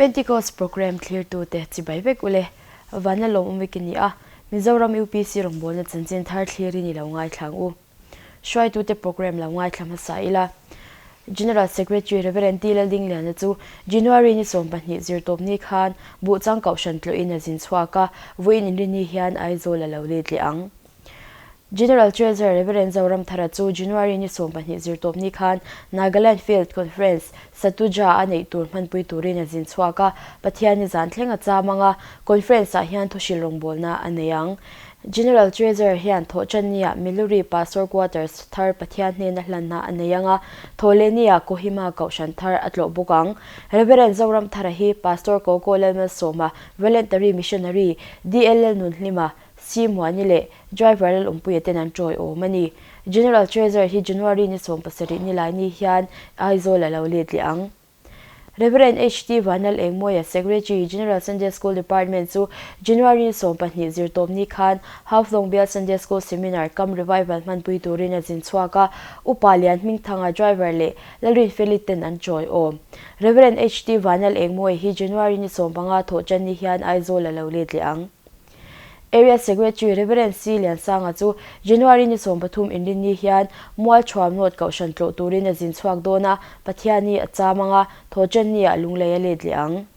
Pentecost Programme thlirtute chibai vek ule. Vanla lawmawm vek i ni a, Mizoram UPC rawngbawlna chanchin thar thlirin i lo ngaithla ang u. Hruaitute programme lo ngaithla hmasa ila. General Secretary Rev. T. Laldingliana chu January ni 12 zirtawpni khan Buhchang Kohhran tlawhin a zin chhuak a, vawiin inrini hian Aizawl a lo let leh ang. General Treasurer Rev. Zoramthara chu January ni 12 zirtawpni khan Nagaland Field Conference, Satuja a neih tur hmanpui turin a zin chhuak a, Pathianni zan thleng a cham ang a, conference-ah hian thuhrilh rawngbawlna a nei ang. General Treasurer hian Thawhṭannia Miluri Pastor Quarters thar Pathian hnena hlanna a nei ang a, Thawhlehnia Kohima Kohhran thar a tlawh bawk ang. Rev. Zoramthara hi Pastor Koko Lalmalsawma, Voluntary Missionary, DL Lalnunhlima, C Muani leh Driver Lalawmpuia ten an ṭawiawm a ni. General Treasurer hi January ni 17 nilaini hian Aizawl a lo let leh ang. Rev. HT Vanlal Engmawia, Secretary, General Sunday School Department chu January ni 12 zirtawpni khan Haflong Bial Sunday School Seminar cum Revival hmanpui turin a zin chhuak a, Upa Lian Hmingthanga driver leh Lalrin Feli ten an ṭawiawm. Rev. HT Vanlal Engmawia hi January ni 15 thawhṭan ni hian Aizawl a lo let leh ang. Area Secretary Rev. C. Liansanga chu January ni 13 inrinni hian Mualthuam North Kohhran tlawh turin a zin chhuak dawn a, Pathianni a cham ang a, Thawhṭanni ah Lunglei a let leh ang.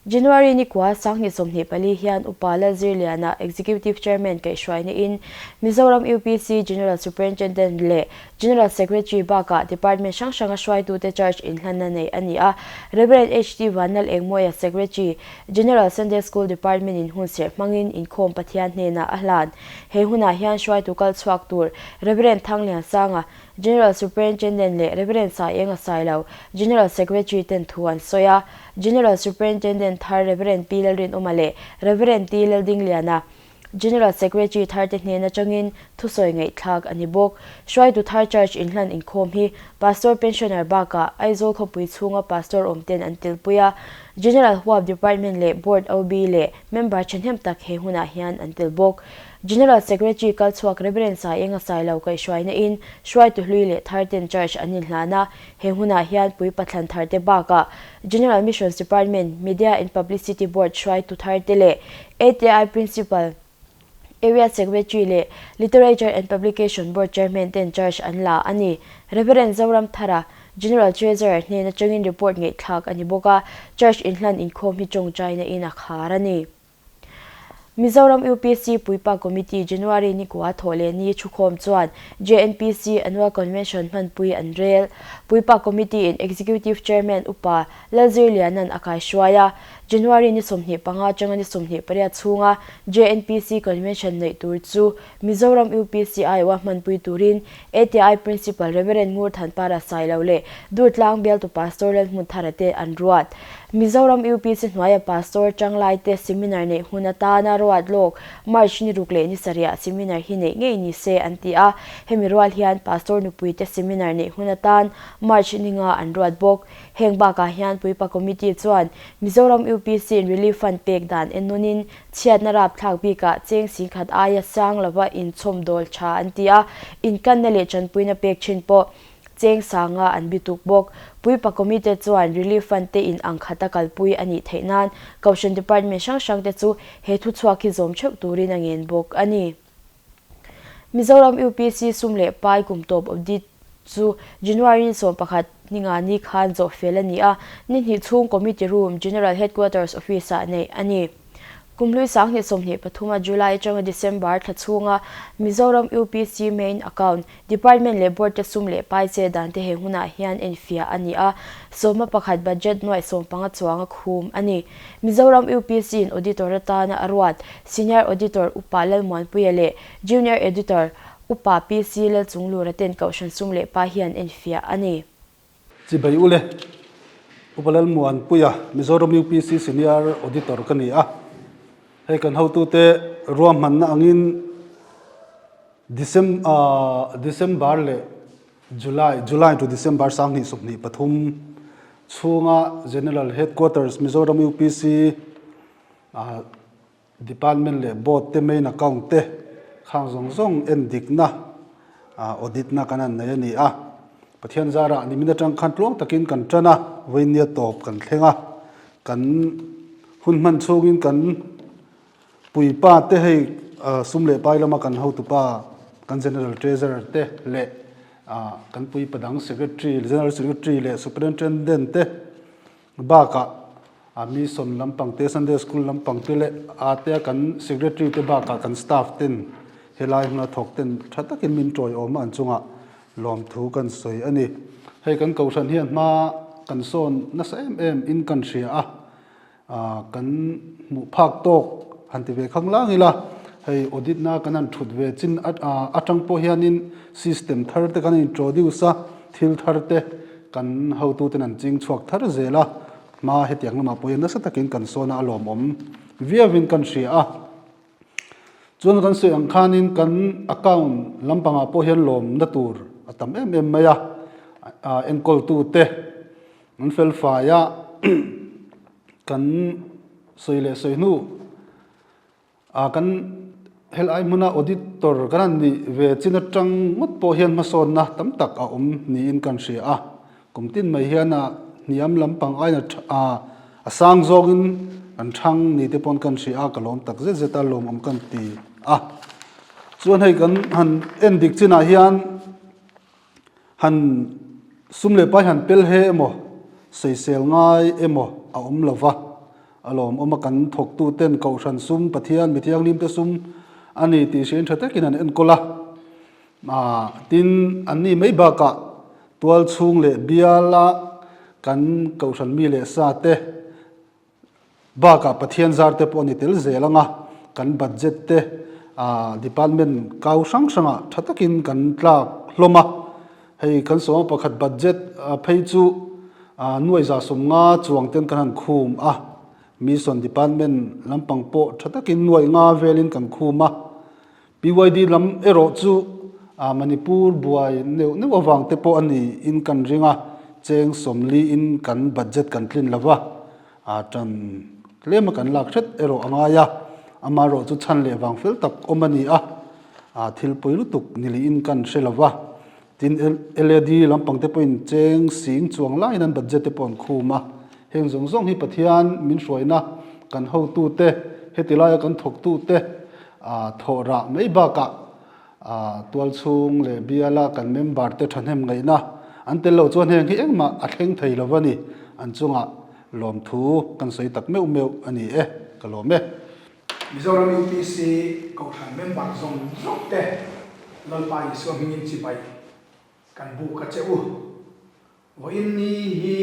January ni kua 2024 hian Upa Lalzirliana Executive Chairman kaihhruaina in Mizoram UPC General Superintendent leh General Secretary bakah Department hrang hranga hruaitute charge inhlanna neih a ni a, Rev. HT Vanlal Engmawia Secretary, General Sunday School Department in hun serh hmangin inkhawm Pathian hnenah a hlan. He hunah hian hruaitu kal chhuak tur Rev. Thangliansanga, General Superintendent leh Rev. Saienga Sailo, General Secretary ten thu an sawi a. General Superintendent thar Rev. Pi Lalrinawma leh Rev. T Laldingliana, General Secretary tharte hnen atangin thusawi ngaihthlak a ni bawk. Hruaitu thar Church inhlan inkhawm hi Pastor Pensioner bakah Aizawl khawpui chhunga Pastor awmten an telpui a, General Huap Department leh Board OB leh member thahnem tak he hunah hian an tel bawk. General Secretary kalchhuak Rev. Saienga Sailo kaihhruaina in hruaitu hlui leh tharten Church an inhlan a, he hunah hian puipathlan tharte bakah General Missions Department, Media and Publicity Board hruaitu tharte leh ATI Principal, Area Secretary leh Literature and Publication Board Chairman ten charge an la a ni. Rev. Zoramthara, General Treasurer hnen atangin report ngaihthlak a ni bawk a, charge inhlan inkhawm hi tawngtaina in a khar a ni. Mizoram UPC Puipa Committee January ni kua thawh leh ni thukhawm chuan JNPC Annual Convention hmanpui an rel. Puipa Committee in Executive Chairman Upa Lalzirliana'n a kaihruai a. January ni 25 atanga ni 28 chhunga JNPC Convention neih tur chu Mizoram UPC aiawha hmanpui turin ATI Principal Rev. Ngurthanpara Sailo leh Durtlang bialtu Pastor Lalhmunthara te an ruat. Mizoram UPC hnuaia Pastor Changlaite seminar neih hun atana ruat lawk March ni ruk leh ni sarihah seminar hi neih ngei ni se an ti a, hemi rual hian Pastor nupuite seminar neih hun atan March ni nga an ruat bawk. Heng bakah hian Puipa Committee chuan Mizoram UPC in Relief Fund pek dan ennawnin Chhiatna rapthlak bikah cheng singkhat aia sang lova inchhawm dawl tha an ti a, inkanna leh tanpuina pek thin pawh cheng sanga an bituk bawk. Puipa Committee chuan Relief Fund te in ang khata kalpui a nih theih nan Kohhran Department hrang hrang te chu he thuchhuak hi zawm theuh turin a ngen bawk a ni. Mizoram UPC sum leh pai kum tawp audit chu January ni 11 ninga ni khan zawh fel a ni a, ni hnih chhung Committee Room, General Headquarters Office-ah neih a ni. Kum hlui 2023 a July atanga December thla chhunga Mizoram UPC Main Account, Department leh Board te sum leh pai che dan te he hunah hian enfiah a ni a, sawma pakhat budget nuaih 15 chuang a khum a ni. Mizoram UPC in Auditor atana a ruat Senior Auditor Upa Lalmuanpuia leh Junior Editor Upa PC Lalchunglura ten Kohhran sum leh pa hian enfiah a ni. Chibai ule, Upa Lalmuanpuia, Mizoram UPC Senior Auditor ka ni a. Hei kan hotute ruahmanna angin December leh July, July to December 2023 chhunga General Headquarters Mizoram UPC Department leh Board te main account te khang zawng zawng en dikna audit na kan han nei a ni a. Pathian zarah nimin atang khan tluang takin kan tan a, vawinia tawp kan thleng a. Kan hun hman chhungin kan puipa te hei sum leh pai lama kan hotupa kan General Treasurer te leh kan puipa dang Secretary, General Secretary leh Superintendent te bakah Mission lampang te, Sunday School lampang te leh a tea kan Secretary te bakah kan staff ten helai hmuna thawk ten tha takin min tawiawm a an chungah lawmthu kan sawi a ni. Hei kan kohhran hian hma kan sawn nasa em em in kan hria a, kan hmuh phak tawk han ti ve khang lang ila, hei audit na kan han thut ve chin atang pawh hianin system thar te kan introduce a, thil thar te kan hotuten an ching chhuak thar zel a, hma hetiang lamah pawh hian nasa takin kan sawn a, a lawmawm viauin kan hria a. Chuan kan sawi ang khanin kan account lampangah pawh hian lawmna tur a tam em em mai a, enkawltute an fel fai a, kan sawi leh sawi hnu kan helai hmuna auditor kan han nih ve chin atang ngawt pawh hian hmasawnna tam tak a awm niin kan hria a. Kum tin mai hian a hniam lampang aiin a a sang zawngin kan thang ni te pawn kan hria a, ka lawm tak zet zet a, lawmawm kan ti a. Chuan hei kan han en dik chinah hian han sum leh pai han pel he emaw sawisel ngai emaw a awm lo va, a lawmawm a kan thawktu ten Kohhran sum Pathian mithianghlim te sum a ni tih hriain tha takin an enkawl a. Tin, an nih mai bakah tual chhung leh biala kan kohhran mi leh sa te bakah Pathian zar te pawh a ni tel zel ang a, kan budget te department kau hrang hrangah tha takin kan tlak hlawm a. Hei kan sawma pakhat budget phei chu nuai 150 chuang ten kan han khum a, Mission department lampang pawh tha takin nuai nga velin kan khum a. PYD lam erawh chu Manipur buai neuh neuh avang te pawh a ni in kan ring a, cheng 40 in kan budget kan tlin lo va, tan tlema kan lak hret erawh a ngai a, amaherawh chu chhan leh vang fel tak awm a ni a, thil pawi lutuk ni liin kan hre lo va, tin LAD lampang te pawhin cheng sing chuang laiin an budget te pawh an khum a, heng zawng zawng hi Pathian min hruaina kan hotute heti laia kan thawktute Thawh rah mai bakah tualchhung leh biala kan member te thahnem ngaihna an tel lo chuan heng hi engmah a thleng thei lo a ni. An chungah lawmthu kan sawi tak meuh meuh a ni e, ka lawm e. Mizoram UPC Kohhran member zawng zawng te Lalpa Isua hmingin chibai kan buk a che u. Vawiin ni hi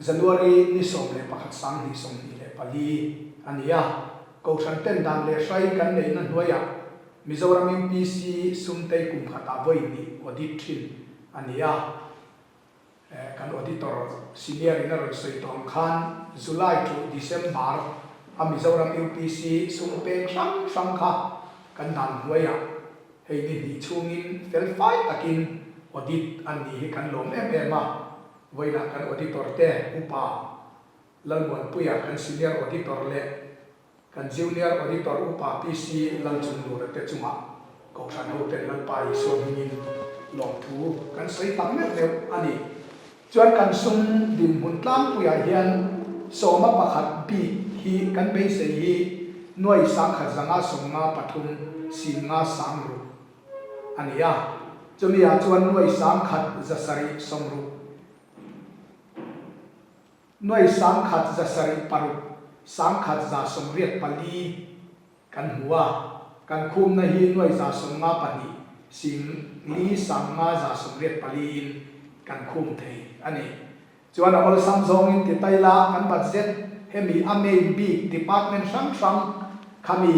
January ni 11 2024 a ni a, Kohhran ten dan leh hrai kan neihna hnuaiah Mizoram UPC sumtei kum khatah vawi hnih audit thin a ni a. Kan auditor senior in a rawn sawi tawh ang khan July to December a Mizoram UPC sum peng hrang hrang kha kan dan hnuaiah Hei ni hnih chhungin felfai takin audit an nih hi kan lawm em em a, vawiinah kan auditor te Upa Lalmuanpuia kan senior auditor leh kan junior auditor Upa PC Lalchunglura te chungah Kohhran hoten Lalpa Isua hmingin lawmthu kan sawi tak meuh meuh a ni. Chuan kan sum dinhmun tlangpuiah hian sawma pakhat bik hi kan beisei hi nuai 1153 50 6 a ni a, chumi ah chuan nuai 1160 nuai 1176 1184 Kan hmu a, kan khumna hi nuai 152 sing li 584 in kan khum thei a ni. Chuan a awlsam zawngin ti tai la kan budget hemi a main bik department hrang hrang khami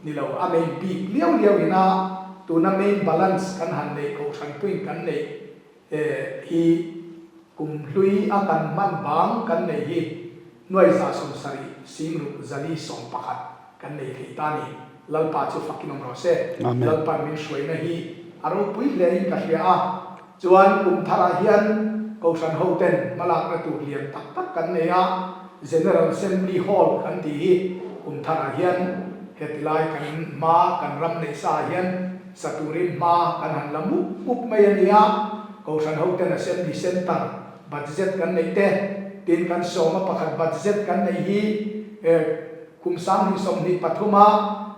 ni lo a main bik liau liau ina tuna main balance kan han neih kohhran puiin kan neih hi kum hlui a kan hman bang kan nei hi nuai 76 604 11 kan nei thei ta ni. Lalpa chu fakin awm rawh se. Lalpan min hruaina hi a ropui hle in ka hria a. Chuan kum tharah hian Kohhran hoten hmalakna tur lian tak tak kan nei a, General Assembly Hall kan tih hi kum tharah hian hetilai kan hma kan ram neih sa ah hian sa turin hma kan han la mup mup mai a ni a. Kohhran hoten Assembly Centre budget kan neih te. Tin, kan sawma pakhat budget kan neih hi kum 2023 a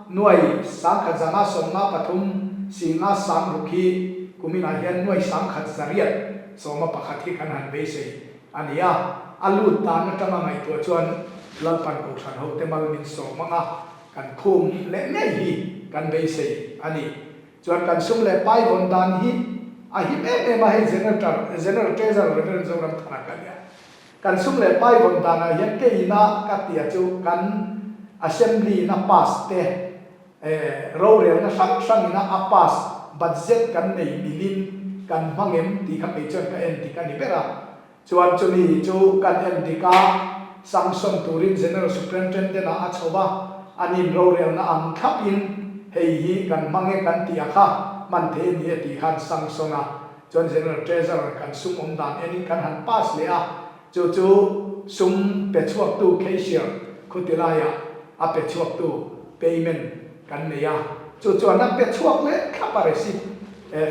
nuai 1000 zanga 53 singa sang ruk hi kuminah hian nuai 1000 zariat sawma pakhat hi kan han beisei a ni a. A lut dan atanga ngaihtuah chuan Lalpan Kohhran hote mal min sawm anga kan khum leh ngei hi kan beisei a ni. Chuan kan sum leh pai vawn dan hi a him em em a, hei General General Treasurer Reverend Zoramthanga ka nia. Kan sum leh pai vawn danah hian keina ka tia chu kan Assembly in a pass te eh rorelna hrang hrang ina a pass budget kan nei milin kan hmang em tih kha kei chuan ka en dik a ni ber a. Chuan chumi chu kan en dik a, sanction turin General Superintendent ah a chho a, an in rorelna ang thlapin hei hi kan hmang e kan tih a kha hman thei a ni e tih khan sanction a, chuan General Treasurer kan sum awm dan enin kan han pass leh a, chu chu sum pe chhuaktu cashier khuti laiah a pe chhuaktu payment kan nei a, chu chuan a pe chhuak leh thlap a receipt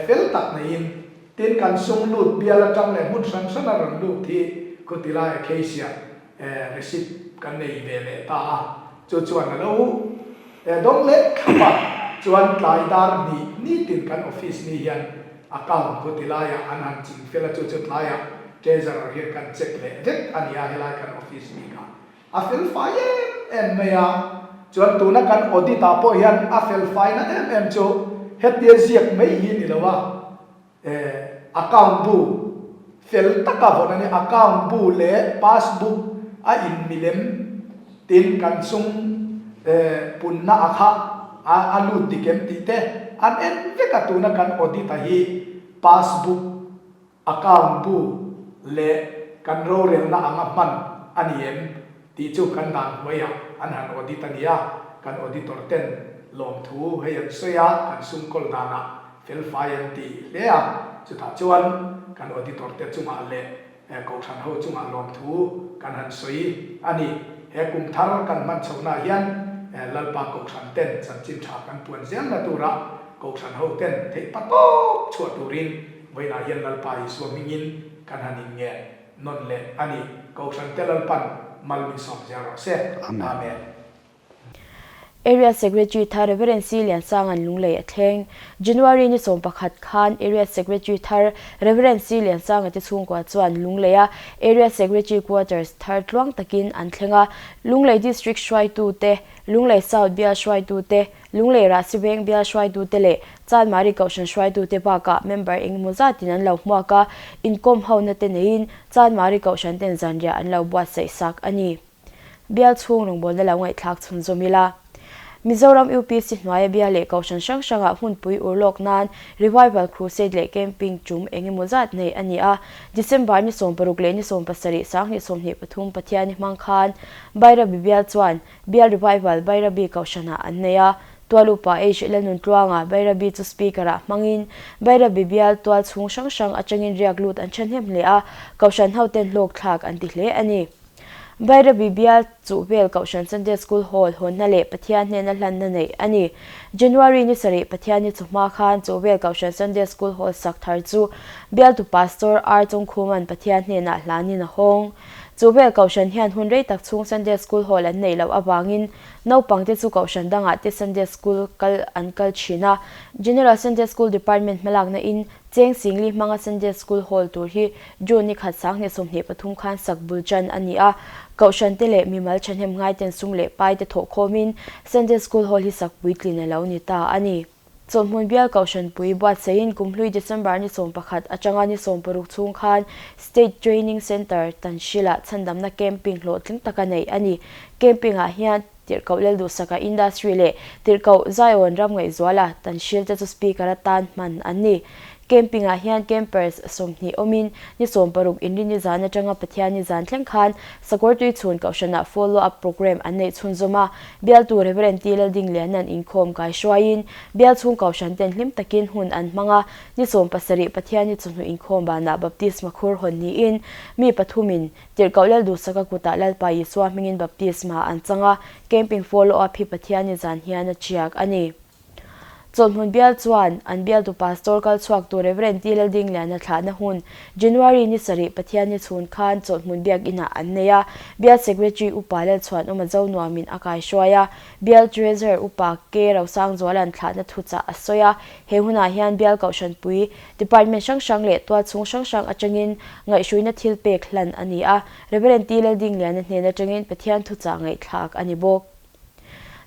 fel tak neiin. Tin, kan sum lut bial atang leh hmun hran hran a rawn lut hi khuti laia Kheisia receipt kan nei ve leh ta a, chu chuan a lo dawng leh thlap a, chuan tlai dar hnih nitin kan office ni hian account khuti laiah an han ching fel a, chu chu tlaiah treasurer hian kan check leh vek a ni a, helai kan office bik ah a fel fai em em mai a, chuan tuna kan audit ah pawh hian a fel faina em em chu hetia ziak mai hi ni lo a, Eh, account bu fel taka vawn a ni. Account bu leh passbook a inmilem tin kan sum eh punna a kha a a lut dik em tih te an en vek a. Tuna kan audit a hi passbook, account bu leh kan rorelna anga hman a ni em Tih chu kan dan hnuaiah an han audit a nia, kan auditor ten lawmthu hei an sawi a, kan sumkawl danah felfai an ti hle a, chutah chuan kan auditor te chungah leh kohhran ho chungah lawmthu kan han sawi a ni. He kum thar kan hman chhohnaah hian Lalpa kohhran ten chanchin tha kan puan zelna tura kohhran ho ten theih patawp chhuah turin vawiinah hian Lalpa Isua hmingin kan han inngen. Nawn leh a ni. Kohhran te Lalpan mal min sawm zel rawh se. Amen. Area Secretary thar Rev. C. Liansanga'n Lunglei a thleng. January ni 11 khan Area Secretary thar Rev. C. Liansanga te chhungkua chuan Lungleia Area Secretary Quarters thar tluang takin an thleng a. Lunglei District hruaitute, Lunglei South bial hruaitute, Lunglei Rahsiveng bial hruaitute leh Chanmari Kohhran hruaitute bakah member engemaw zatin an lo hmuak a, inkawm hona te neiin Chanmari Kohhran ten zanriah an lo buatsaih sak a ni. Bial chhung rawngbawlna lo ngaihthlak chhunzawm ila. Mizoram UPC hnuaia bial leh Kohhran hrang hrangah hmunpui ur lawk nan Revival Crusade leh Camping tum engemaw zat neih a ni a. December ni 16 leh ni 17 2023 Pathianni hmang khan Bairabi bial chuan Bial Revival Bairabi Kohhranah an nei a, Tual Upa H. Lalnuntluanga Bairabi chu Speaker-ah hmangin Bairabi bial tual chhung hrang hrang atangin riak lut an thahnem hle a, Kohhran hoten hlawk thlak an ti hle a ni. Bairabi bial chuh vel Kohhran Sunday School Hall hawnna leh Pathian hnena hlanna neih a ni. January ni sarih Pathianni chawhma khan chuh vel Kohhran Sunday School Hall sak thar chu bialtu Pastor R. Chawngkhuma'n Pathian hnenah hlanin a hawng. Chu vel Kohhran hian hun rei tak chhung Sunday School Hall an neih loh avangin naupangte chu Kohhran dangah te Sunday School kal an kal thin a. General Sunday School Department hmalakna in Cheng Singli hmanga Sunday School Hall tur hi June ni khat 2023 khan sak bul tan a ni a. Kohhran te leh mimal thahnem ngaiten sum leh pai te thawh khawmin Sunday School Hall hi sak puitlin a lo ni ta a ni. Chawlhhmun bial Kohhranpui buatsaihin kumhlui December ni 11 atanga ni 16 chhung khan State Training Centre Tanhril-ah chhandamna camping hlawhtling taka neih a ni. Camping-ah hian Tirhkoh Lalduhsaka Industry leh Tirhkoh Zion Ramngaihzuala Tanhril te chu Speaker atan hman an ni. Camping-ah hian campers 20 awmin ni 16 Inrinni zan atanga Pathianni zan thleng khan Sakawrtui chhun Kohhranah follow up programme an neih chhunzawm a, bialtu Rev. T. Laldingliana'n inkhawm kaihruaiin bial chhung Kohhran ten hlim takin hun an hmang a, ni 17 Pathianni chawhnu inkhawm banah Baptisma khur hawn niin mi pathumin Tirhkoh Lalduhsaka kutah Lalpa Isua hmingin baptisma an chang a, camping follow up hi Pathianni zan hian a chiak a ni. Chawlhhmun bial chuan an bialtu Pastor kal chhuaktu Rev. T. Laldingliana thlahna hun January ni sarih Pathianni chhun khan Chawlhhmun biakinah an nei a, Bial Secretary Upa Lalchhuanawma Zonuamin a kaihruai a, Bial Treasurer Upa K. Rosangzuala'n thlahna thuchah a sawi a, he hunah hian Bial Kohhranpui, Department hrang hrang leh tualchhung hrang hrang atangin ngaihhruina thil pek hlan a ni a, Rev. T. Laldingliana hnen atangin Pathian thuchah ngaihthlak a ni bawk.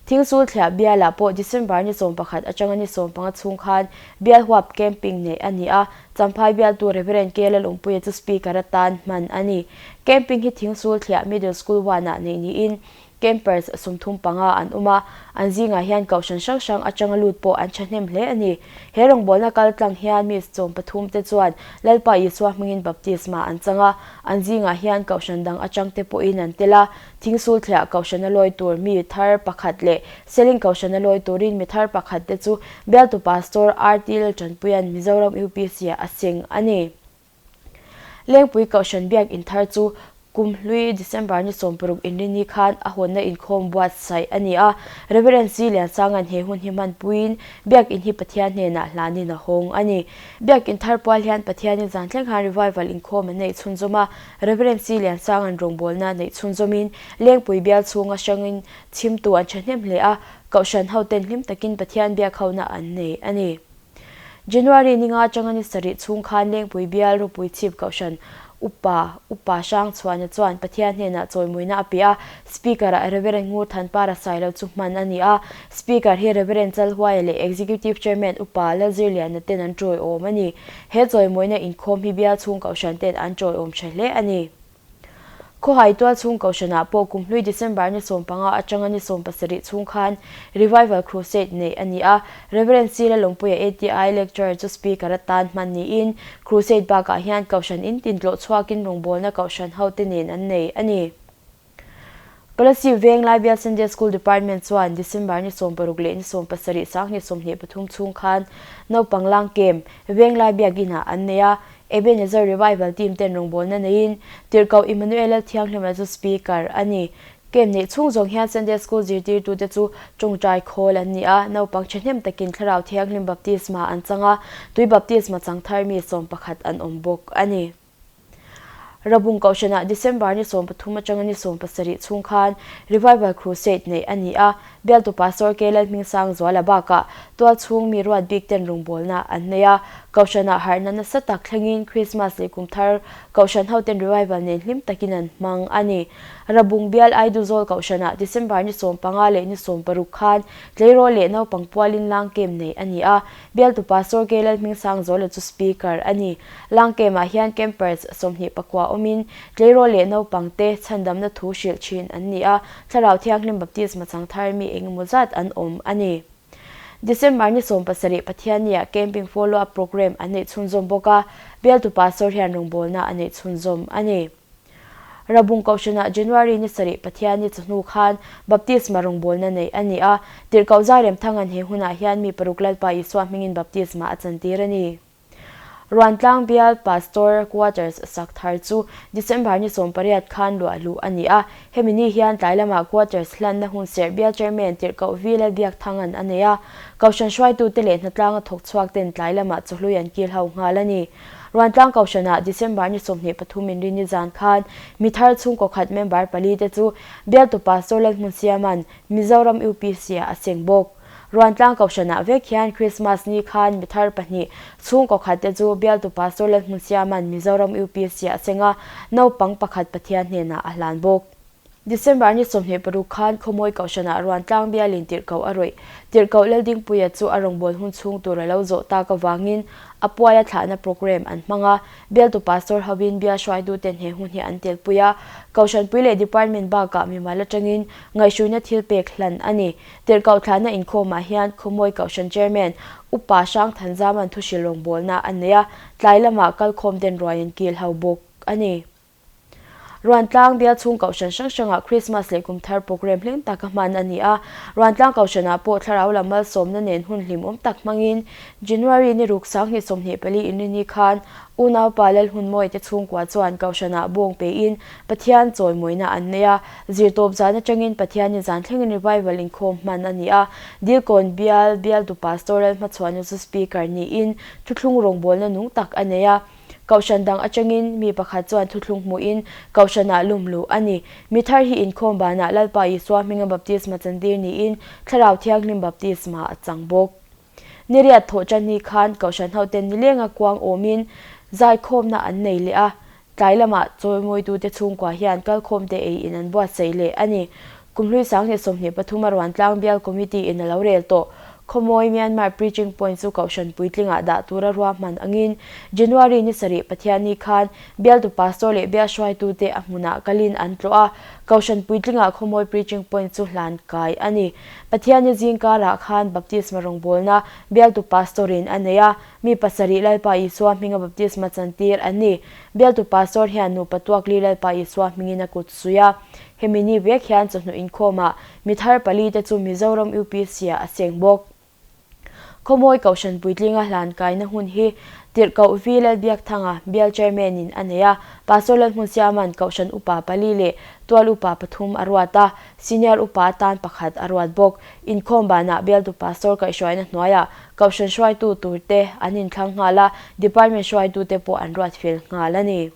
Thingsul thliah bialah pawh December ni 11 atanga ni 15 chhung khan bial huap camping neih a ni a, Champhai bialtu Rev. K. Lalawmpuia chu Speaker atan hman a ni. Camping hi Thingsul thliah Middle School one-ah neih niin Campers 35 an awm a, an zingah hian kohhran hrang hrang atanga lut pawh an thahnem hle a ni. He rawngbawlna kal tlang hian mi 13 te chuan Lalpa Isua hmingin baptisma an chang a, an zingah hian kohhran dang atang te pawhin an tel a, Thingsul thliah kohhrana lawi tur mi thar pakhat leh Seling kohhrana lawi turin mi thar pakhat te chu bialtu Pastor RT Laltanpuia'n Mizoram UPC-ah a seng a ni. Lengpui Kohhran Biak In thar chu kum hlui December ni 60 inrini khan a hawnna inkhawm buatsaih a ni a, Reverend C Liansanga'n he hun hi hmanpuiin Biak In hi Pathian hnenah hlanin a hawng a ni. Biak In thar pual hian Pathianin zan thleng khan revival inkhawm an neih chhunzawm a, Reverend C Liansanga'n rawngbawlna neih chhunzawmin Lengpui bial chhunga hrangin chhimtu an thahnem hle a, Kohhran hoten hlim takin Pathian biak hona an nei a ni. January ni nga atanga ni sarih chhung khan Lengpui bial ropui chhip kohhran Upa, Upa Hrangchhuana chuan Pathian hnenah chawimuina a pe a, Speaker-ah Reverend Ngur Thanpara Sailo chu hman a ni a, Speaker hi Reverend Chalhuaia leh Executive Chairman Upa Lalzirliana ten an tawiawm a ni. He chawimuina inkhawm hi bial chhung kohhran ten an tawiawm tha hle a ni. Khawhai tual chhung kohhranah pawh kum hlui December ni 15 atanga ni 17 chhung khan Revival Crusade neih a ni a, Rev. C. Lalawmpuia ATI Lecturer chu Speaker atan hman niin Crusade bakah hian kohhran in tin tlawh chhuakin rawngbawlna kohhran hote nen an nei a ni. Kolasib Venglai Bial Sunday School Department chuan December ni 60 leh ni 17 sanghnih 23 chhung khan naupang lang kem Venglai Biakinah an nei a, Ebenezer Revival Team ten rawngbawlna neiin Tirhkoh Emmanuel Thianghlima chu Speaker a ni. Camp neih chhung zawng hian Sunday School zirtirtute chu tawngtai khawl an ni a, naupang thahnem takin Thlarau Thianghlim Baptisma an chang a, tui baptisma chang thar mi 11 an awm bawk a ni. Rabung Kohhranah December ni 13 atanga ni 17 chhung khan Revival Crusade neih a ni a, Bialtu Pastor K. Lalhmingsang Zuala bakah tualchhung mi ruat bik ten rawngbawlna an nei a, Kohhranah harhna nasa tak thlengin Krismas leh kum thar Kohhran hoten revival nen hlim takin an hmang a ni. Rabung bial Aiduzawl Kohhranah December ni 15 leh ni 16 khan tleirawl leh naupang pualin lang kem neih a ni a, Bialtu Pastor K. Lalhmingsang Zuala chu Speaker a ni. Lang kemah hian campers 29 awmin tleirawl leh naupang te chhandamna thu hrilh thin an ni a, Thlarau Thianghlim Baptisma chang thar mi engemaw zat an awm a ni. December ni 17 Pathiannia Camping Follow Up Programme an neih chhunzawm bawk a, bialtu Pastor hian rawngbawlna a neih chhunzawm a ni. Rabung Kohhranah January ni sarih Pathianni chawhnu khan Baptisma rawngbawlna neih a ni a, Tirhkoh Zairemthanga'n he hunah hian mi paruk Lalpa Isua hmingin Baptisma a chantir a ni. Ruantlang bial Pastor Quarters sak thar chu December ni 18 khan luah luh a ni a, hemi ni hian tlai lamah Quarters hlanna hun serh bial Chairman Tirhkoh V Lalbiakthanga'n a nei a, Kohhran hruaitute leh hnatlanga thawk chhuak ten tlai lamah chawhlui an kil ho nghal a ni. Ruantlang Kohhranah December ni 23 inrini zan khan mi thar chhungkaw khat member pali te chu bialtu Pastor Lalhmunsiama'n Mizoram UPC-ah a seng bawk. Ruantlang Kohhranah vek hian Krismas ni khan mi thar pahnih chhungkaw khat te chu bialtu Pastor Lalhmunsiama'n Mizoram UPC a seng a, naupang pakhat Pathian hnenah a hlan bawk. December ni 26 khan Khawmawi Kohhranah Ruantlang bialin tirhkoh a rawih. Tirhkoh Laldingpuia chu a rawngbâwl hun chhung tur a lo zawh tak avangin a puala thlahna programme an hmang a, Bialtu Pastor hovin bial hruaituten he hun hi an telpui a, Kohhranpui leh Department bakah mimal atangin ngaihhruina thil pek hlan a ni. Tirhkoh thlahna inkhawmah hian Khawmawi Kohhran Chairman Upa Hrangthanzaman thuhrilh rawngbawlna a nei a, tlai lamah kalkhawm den ruai an kil ho bawk a ni. Ruantlang bial chhung kohhran hrang hrangah Krismas leh Kumthar programme hlim taka hman a ni a. Ruantlang kohhranah pawh thlarau lam malsawmna nen hun hlimawm tak hmangin January ni ruk 2024 inrini khan unaupa Lalhunmawite chhungkua chuan kohhranah bawng pein Pathian chawimawina an nei a. Zirtawp zan atangin Pathianin zan thlengin revival inkhawm hman a ni a. Dilkawn bial bialtu Pastor Lalhmachhuana chu Speaker niin thuthlung rawngbawlna nung tak a nei a. Kohhran dang atangin mi pakhat chuan thuthlung hmuhin Kohhranah lum luh a ni. Mi thar hi inkhawm banah Lalpa Isua hminga baptisma chantir niin Thlarau Thianghlim baptisma a chang bawk. Ni riat thawh tan ni khan Kohhran hoten nilenga kuang awmin zaikhawmna an nei leh a. Tlai lamah chawimawitute chhungkua hian kalkhawmte ei in an buatsaih leh a ni. Kumhlui 2023 a Ruantlang Bial Committee in a lo rel tawh. Khawmawi Myanmar Preaching Point chu Kohhran puitlingah dah tura ruahman angin January ni sarih Pathianni khan bialtu pastor leh bial hruaitute a hmunah kalin an tlawh a, Kohhran puitlingah Khawmawi Preaching Point chu hlan kai a ni. Pathianni zingkarah khan Baptisma rawngbawlna bialtu pastor in a nei a, Mi pasarih Lalpa Isua hminga baptisma chantir an ni. Bialtu pastor hian nupa tuakli Lalpa Isua hmingin a kut suih a. Hemi ni vek hian chawhnu inkhawmah mi thar pali te chu Mizoram UPC-ah a seng bawk. Khawmawi Kohhran puitlinga hlan kaina hun hi Tirhkoh V Lalbiakthanga bial chairman in a nei a, Pastor Lalhmunsiama'n Kohhran upa pali leh Tual upa pathum a ruat a, Senior upa atan pakhat a ruat bawk. Inkhawm banah bialtu pastor kaihhruaina hnuaiah Kohhran hruaitu turte an inthlang nghal a, Department hruaitute pawh an ruat fel nghal a ni.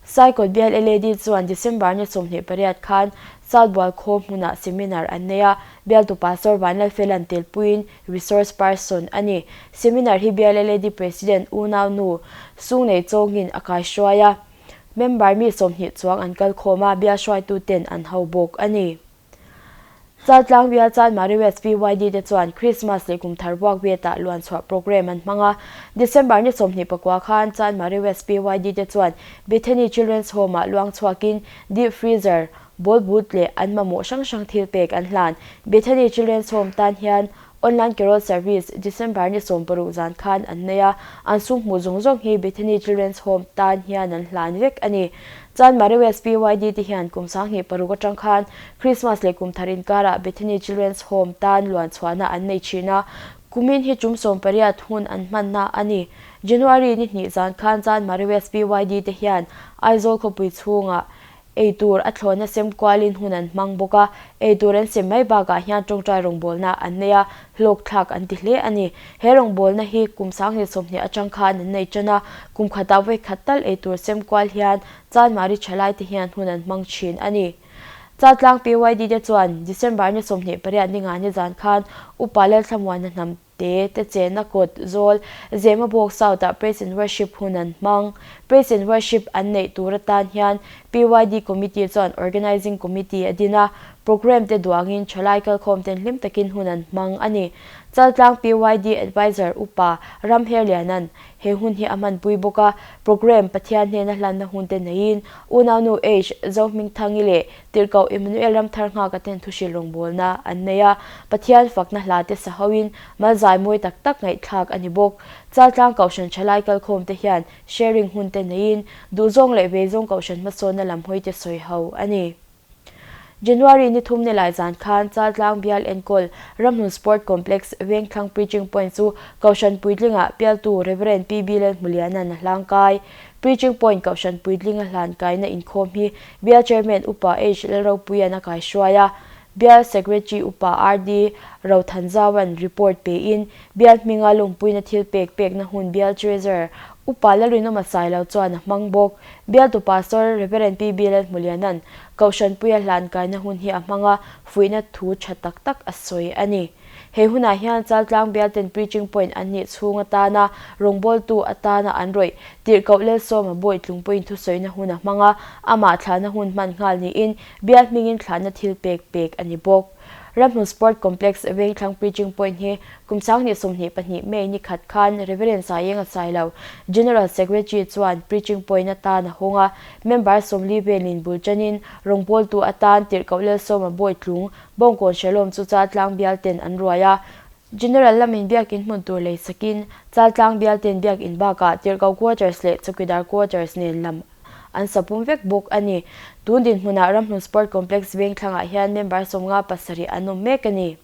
Saikawt bial LAD chuan December ni 28 khan Chalbual khaw hmunah seminar an nei a, bialtu Pastor Vanlalfela'n telpuiin resource person a ni. Seminar hi bial LAD President unau nu Sungnei Chawngin a kaihruai a, member mi 20 chuang an kalkhawm a, bial hruaituten an ho bawk a ni. Chaltlang bial Chanmari West PYD te chuan Krismas leh kum thar buak vetah luan chhuah programme an hmang a. December ni 24 khan Chanmari West PYD te chuan Bethany Children's Home ah luang chhuakin deep freezer, ball but leh an mamawh hrang hrang thil pek an hlan. Bethany Children's Home tan hian Online Carol Service December ni 16 zan khan an nei a, an sum hmuh zawng zawng hi Bethany Children's Home tan hian an hlan vek a ni. Chanmari West PYD te hian kum 2006 atang khan Christmas leh kum thar inkarah Bethany Children's Home tan luan chhuahna an nei thin a, kumin hi tum 18 hun an hmanna a ni. January ni hnih zan khan Chanmari West PYD te hian Aizawl khawpui chhungah Ei tur a thlawhna sem kualin hun an hmang bawk a, ei tur an sem mai bakah hian tawngtai rawngbawlna an nei a, hlawkthlak an ti hle a ni. He rawngbawlna hi kum 2020 atang khan an nei tan a, kum khatah vawi khat tal ei tur sem kual hian Chanmari thalaite hian hun an hmang thin a ni. Chaltlang PYD te chuan December ni 28 ninga nizan khan Upa Lalthlamuana hnam Te te chenna kawt zawl Zemabawk South ah Praise and Worship hun an hmang. Praise and Worship an neih tur atan hian PYD Committee chuan Organizing Committee a din a, programme te duangin thalai kalkhawm ten hlim takin hun an hmang a ni. Chaltlang PYD Adviser Upa Ramherliana'n he hun hi a hmanpui bawk a, programme Pathian hnena hlanna hun te neiin Unaunu H Zohmingthangi leh Tirhkoh Emmanuel Ramthar nghaka ten thuhrilh rawngbawlna an nei a, Pathian fakna hla te sa hoin malzai mawi tak tak ngaihthlak a ni bawk. Chaltlang Kohhran thalai kalkhawm te hian sharing hun te neiin duhzawng leh veizawng Kohhran hmasawnna lam hawi te sawi ho a ni. January ni thum ni lai zan khan Chaltlang bial enkawl Ramhlun Sport Complex Vengthlang Preaching Point chu Kohhran puitlingah pialtu Rev. PB Lalhmuliana'n a hlangkai. Preaching Point Kohhran puitlinga hlan kaina inkhawm hi Bial Chairman Upa H Lalropuia'n a kaihruai a, Bial Secretary Upa RD Rothanzaua'n report pein Bial hminga lawmpuina thil pek pekna hun Bial Treasurer Upa Lalrinawma Sailo chuan a hmang bawk. Bialtu Pastor Rev PB Lalhmuliana'n Kohhranpuia hlan kaina hun hi a hmang a, fuihna thu tha tak tak a sawi a ni. He hunah hian Chaltlang bialten preaching point an nih chhung atana rawngbawltu atana an rawih Tirhkoh Lelsawma Bawi tlungpuiin thusawina hun a hmang a, amah thlahna hun hman nghal niin bial hmingin thlahna thil pek pek a ni bawk. Ramhlun Sport Complex Vengthlang preaching point hi kum 2022 May ni khat khan Reverend Saienga Sailo, General Secretary chuan preaching point atan a hawng a, member 40 velin bul tanin rawngbawltu atan Tirhkoh Lelsawma Bawi tlung Bawngkawn Shalom chu Chaltlang bial ten an ruai a, General lamin biakin hmun tur lei sakin Chaltlang bial ten biakin bakah Tirhkoh Quarters leh Chawkidar Quarters nen lam an sapum vek bawk a ni. Tun dinhmunah Ramhlun Sport Complex Vengthlangah hian member 57 an awm mek a ni.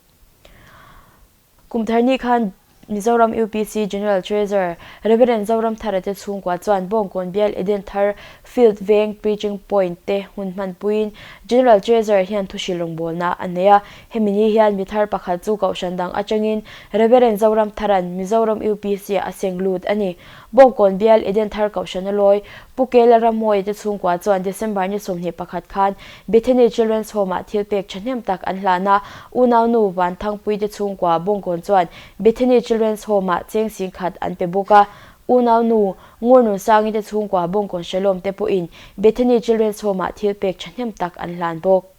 Kum thar ni khan Mizoram UPC General Treasurer Rev. Zoramthara te chhungkua chuan Bawngkawn bial Eden Thar Field Veng Preaching Point te hun hmanpuiin General Treasurer hian thuhrilh rawngbawlna a nei a. Hemi ni hian mi thar pakhat chu kohhran dang atangin Rev. Zoramthara'n Mizoram UPC ah a seng lut a ni. Bawngkawn bial Eden Thar Kohhrana lawi Pu Kela Rammawi te chhungkua chuan December ni 21 khan Bethany Children's Home-ah thil pek thahnem tak an hlan a, unaunu Vanthangpui te chhungkua Bawngkawn chuan Bethany Children's Home-ah cheng 10,000 an pe bawk a, unaunu Ngurnunsangi te chhungkua Bawngkawn Shalom te pawhin Bethany Children's Home-ah thil pek thahnem tak an hlan bawk.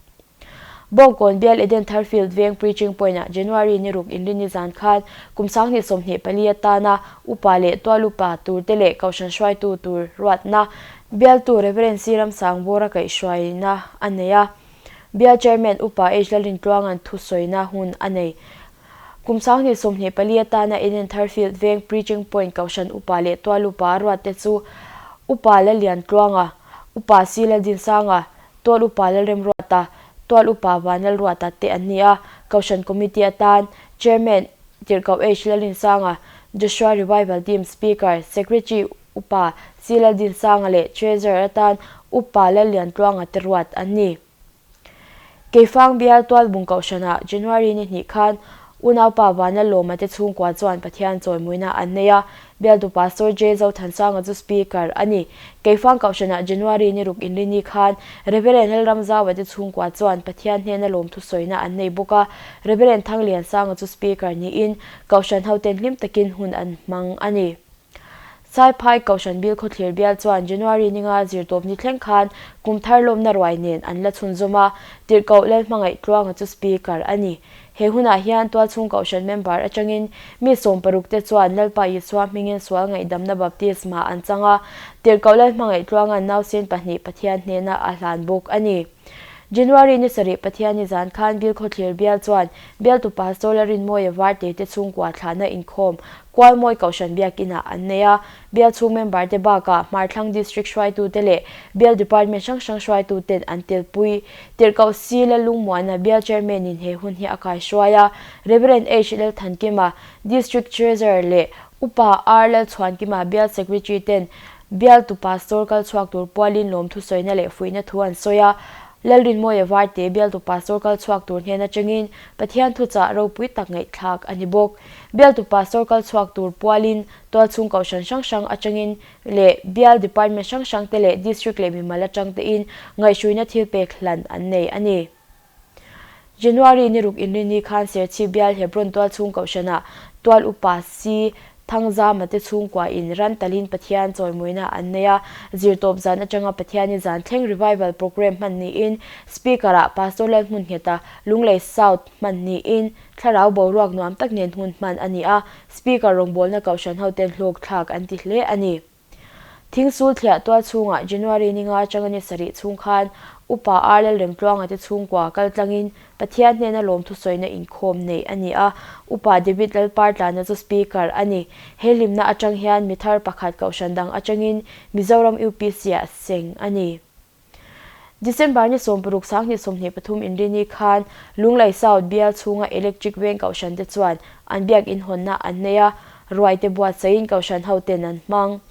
Bawngkawn bial Eden Thar Field veng Preaching Point-ah January ni ruk inrinni zan khan kum 2024 atana upa leh tual upa turte leh kohhran hruaitu tur ruatna bialtu Rev. C. Ramsangbawra kaihhruaina a nei a. Bial Chairman Upa H. Lalrintluanga'n thusawina hun a nei. Kum 2024 atana Eden Thar Field veng Preaching Point kohhran upa leh tual upa ruatte chu Upa Lalliantluanga, Upa C. Laldinsanga, Tual Upa Lalremruata, Tual Upa Vanlalruata te an ni a, Kohhran Committee atan Chairman Tirhkoh H. Lalrinsanga, Joshua Revival Team Speaker, Secretary Upa C. Laldinsanga leh Treasurer atan Upa Lalliantluanga te ruat an ni. Keifang bial Tualbung Kohhranah January ni hnih khan Unaupa Vanlalawma te chhungkua chuan Pathian chawimuina an nei a, Bialtu Pastor J. Zothansanga chu Speaker a ni. Keifang Kohhranah January ni ruk inrini khan Rev. Lalramzaua te chhungkua chuan Pathian hnena lawmthu sawina an nei bawk a, Rev. Thangliansanga chu Speaker niin Kohhran hoten hlim takin hun an hmang a ni. Saiphai Kohhran Bil Khawthlir bial chuan January ninga zirtawp ni thleng khan kum thar lawmna ruai nen an la chhunzawm a, Tirhkoh Lalhmangaih Tluanga chu Speaker a ni. He hunah hian tualchhung Kohhran member atangin mi 16 te chuan Lalpa Isua hmingin sual ngaihdamna baptisma an chang a, Tirhkoh Lalhmangaih Tluanga'n nausen pahnih Pathian hnena a hlan bawk a ni. January ni sarih Pathianni zan khan Bil Khawthlir bial chuan bialtu Pastor Larinmawia Varte te chhungkua thlahna inkhawm Kualmawi Kohhran Biakinah an nei a, bial chhung member te bakah Hmarthlang District hruaitute leh bial department hrang hrang hruaituten an telpui. Tirhkoh C. Lalungmuana bial chairman in he hun hi a kaihruai a, Rev. H. Lalthankima, District Treasurer leh Upa R. Lalchhuankima bial secretary ten Bialtu Pastor kal chhuak tur pualin lawmthu sawina leh fuihna thu an sawi a, Lalrinmawia Varte bialtu Pastor kal chhuak tur hnen atangin Pathian thuchah ropui tak ngaihthlak a ni bawk. Bialtu Pastor kal chhuak tur pualin tualchhung kohhran hrang hrang atangin leh bial department hrang hrang te leh district leh mimal atang tein ngaihhruina thilpek hlan an nei a ni. January ni ruk inrini khan Serchhip bial Hebron tualchhung kohhranah tual upa C. Thangzama te chhungkua in ran talin Pathian chawimuina an nei a, zirtawp zan atanga Pathiani zan thleng revival programme hman niin Speaker ah Pastor Lalhmunnghet-a Lunglei South hman niin thlarau boruak nuam tak nen hun hman a ni a, Speaker rawngbawlna kohhran hoten hlawk thlak an ti hle a ni. Thingsul thliah tual chhungah January ni nga atanga ni sarih chhung khan Upa R Lalremtluanga te chhungkua kal tlangin Pathian hnena lawmthu sawina inkhawm neih a ni a, Upa David Lalpartlana chu Speaker a ni. He hlimna atang hian mi thar pakhat kohhran dang atangin Mizoram UPC-ah seng a ni. December ni 16 2023 inrini khan Lunglei South bial chhunga Electric Veng kohhran te chuan an biakinn hawnna an nei a, ruai te buatsaihin kohhran hoten an hmang.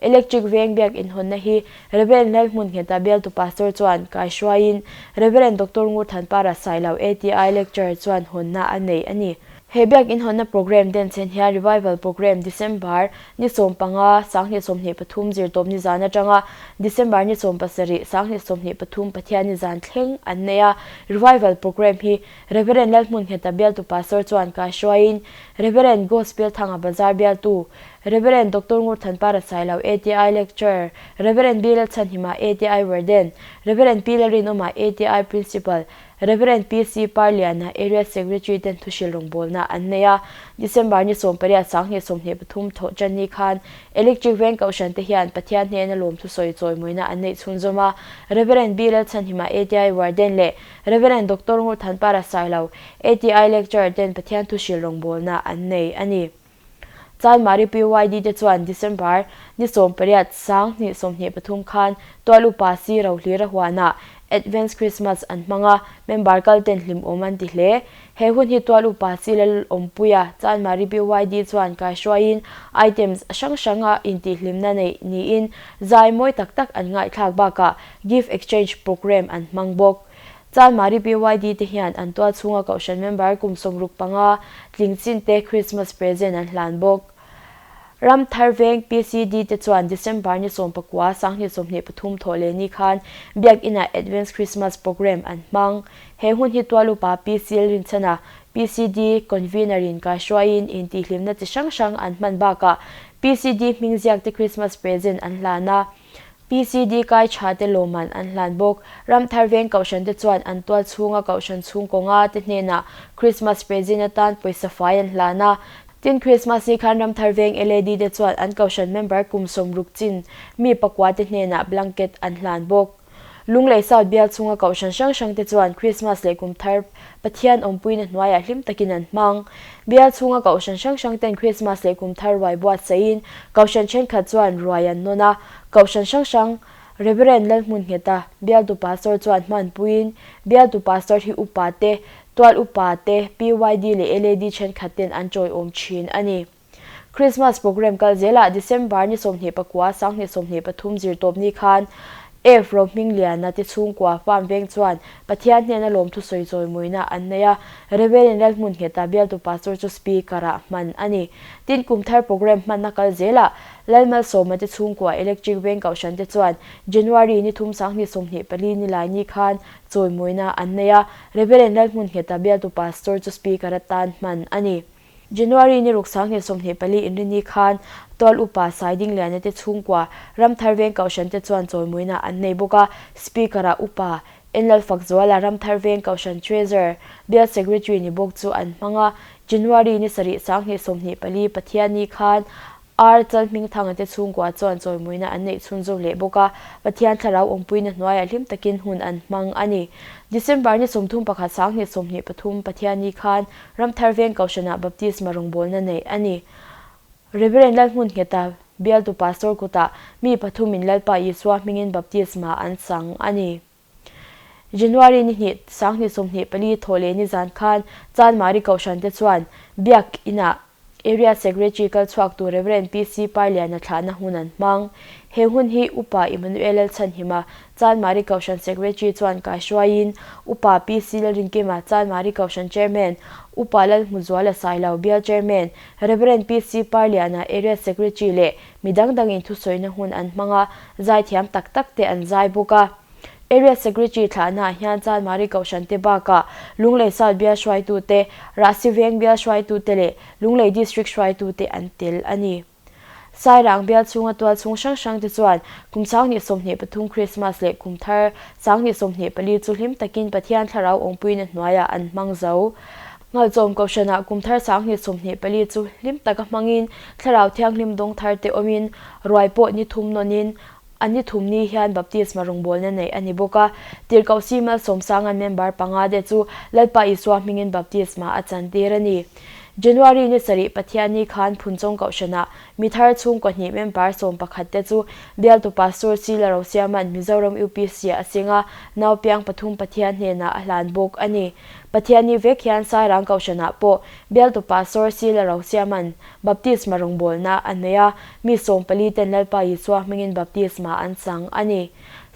Electric Veng biakinn hawnna hi Rev. Lalhmunnghet-a bialtu pastor chuan kaihruaiin Rev. Doctor Ngurthanpara Sailo ATI lecturer chuan hawnna a nei a ni. He biakinn hawnna programme denchhen hian Revival Programme December ni 15, 2023 zirtawp ni zan atanga December ni 17, 2023 Pathianni zan thleng an nei a. Revival Programme hi Rev. Lalhmunnghet-a bialtu pastor chuan kaihruaiin Rev. Gospel Thanga Bazar bialtu Rev. Doctor Ngurthanpara Sailo ATI Lecturer, Rev. B. Lalchhanhima ATI Warden, Rev. P. Lalrinawma ATI Principal, Rev. PC Parliana Area Secretary ten thuhrilh rawngbawlna an nei a, December ni 18 2023 thawh tan ni khan Electric Veng Kohhran te hian Pathian hnena lawmthu sawi chawimawina an neih chhunzawm a, Rev. B. Lalchhanhima ATI Warden leh Rev. Doctor Ngurthanpara Sailo ATI Lecturer ten Pathian thuhrilh rawngbawlna an nei a ni. Chanmari PYD te chuan December ni 18 2023 khan Tual upa si Rohlira huanah Advance Christmas an hmang a, member kal ten hlimawm an ti hle. He hun hi Tual upa si Lalawmpuia Chanmari PYD chuan kaihruaiin items hrang hranga intihhlimna neih niin zai mawi tak tak an ngaihthlak bakah gift exchange programme an hmang bawk. Chanmari PYD te hian an tual chhunga kohhran member kum 65 tling chin te Christmas present an hlan bawk. Ramthar Veng PCD te chuan December ni 19 2023 thawh leh ni khan Biak Inah Advance Christmas Programme an hmang. He hun hi tual upa PC Rinchhana, PCD Convener in kaihruaiin intihhlimna chi hrang hrang an hman bakah PCD hming ziak te Christmas present an hlan a. PCD kai tha te lawmman an hlan bawk. Ramthar Veng Kohhran te chuan an tual chhunga Kohhran chhungkaw nga te hnenah Christmas present atan pawisa fai an hlan a. Tin, Christmas ni khan Ramthar Veng LAD te chuan an Kohhran member kum 60 chin mi pakua te hnenah blanket an hlan bawk. Lunglei South bial chhunga Kohhran hrang hrang te chuan Christmas leh kum thar Pathian awmpuina hnuaiah hlim takin an hmang. Bial chhunga Kohhran hrang hrang ten Christmas leh kum thar ruai buatsaihin Kohhran thenkhat chuan ruai an nawn a, Kohhran hrang hrang Reverend Lalhmunnghet-a bialtu pastor chuan hmanpuiin bialtu pastor hi upa te, tual upa te, PYD leh LAD thenkhat ten an tawiawm thin a ni. Christmas programme kal zelah December ni 29 2023 zirtawp ni khan F Rohmingliana te chhungkua farm veng chuan Pathian hnena lawmthu sawi chawimuina an nei a, Reverend Lalhmunnghet-a bialtu pastor chu speaker-ah hman a ni. Tin, kum thar programme hmanna kal zelah Lalmalsawma te chhungkua Electric Veng Kohhran te chuan January ni 3 2024 nilai ni khan chawimuina an nei a, Reverend Lalhmunnghet-a bialtu pastor chu speaker atan hman a ni. January ni ruk 2024 inrini khan Tual upa Saidingliana te chhungkua Ramthar Veng Kohhran te chuan chawimuina an nei bawk a, Speaker-ah upa Enlalfakzuala Ramthar Veng Kohhran Treasurer, Bial Secretary ni bawk chu an hmang a, January ni 7 2024 Pathianni khan Ar Chalhmingthanga te chhungkua chuan chawimuina an neih chhunzawm leh bawk a, Pathian thlarau awmpuina hnuaiah hlim takin hun an hmang a ni. December ni 31 2023 Pathianni khan Ramthar Veng Kohhranah Baptisma rawngbawlna neih a ni. Reverend Lalhmunnghet-a bialtu pastor kutah mi pathumin Lalpa Isua hmingin baptisma an chang a ni. January ni 2 2024 thawh leh nizan khan Chanmari Kohhran te chuan Biak Inah Area Secretary kal chhuak tu Rev. PC Parliana thlahna hun an hmang. He hun hi Upa Emmanuel Lalchhanhima, Chanmari Kohhran Secretary chuan kaihruaiin Upa PC Lalrinkima, Chanmari Kohhran Chairman, Upa Lalhmuzuala Sailo, Bial Chairman, Rev. PC Parliana, Area Secretary leh mi dang dangin thusawina hun an hmang a, zaithiam tak tak te an zai bawk a. Area Secretary thlahnaah hian Chanmari Kohhran te bakah Lunglei South bial hruaitute, Rahsi Veng bial hruaitute leh Lunglei District hruaitute an tel a ni. Sairang bial chhunga tual chhung hrang hrang te chuan kum 2023 Krismas leh kum thar 2024 chu hlim takin Pathian thlarau awmpuina hnuaiah an hmang zo. Nghalchawm Kohhranah kum thar 2024 chu hlim taka hmangin thlarau thianghlim dawng thar te awmin ruai pawh ni thum nawnin A ni thum ni hian baptisma rawngbawlna neih a ni bawk a. Tirhkoh Si Malsawmsanga member panga te chu Lalpa Isua hmingin baptisma a chantir a ni. January ni 7 Pathianni khan Phunchawng Kohhranah mi thar chhungkaw hnih member 11 te chu bialtu Pastor Si Larosiama'n Mizoram UPC-ah a seng a, naupiang pathum Pathian hnenah a hlan bawk a ni. Pathianni vek hian Sairang Kohhranah pawh bialtu Pastor Si Larosiama'n Baptisma rawngbawlna a nei a, mi 14 ten Lalpa Isua hmingin baptisma an chang a ni.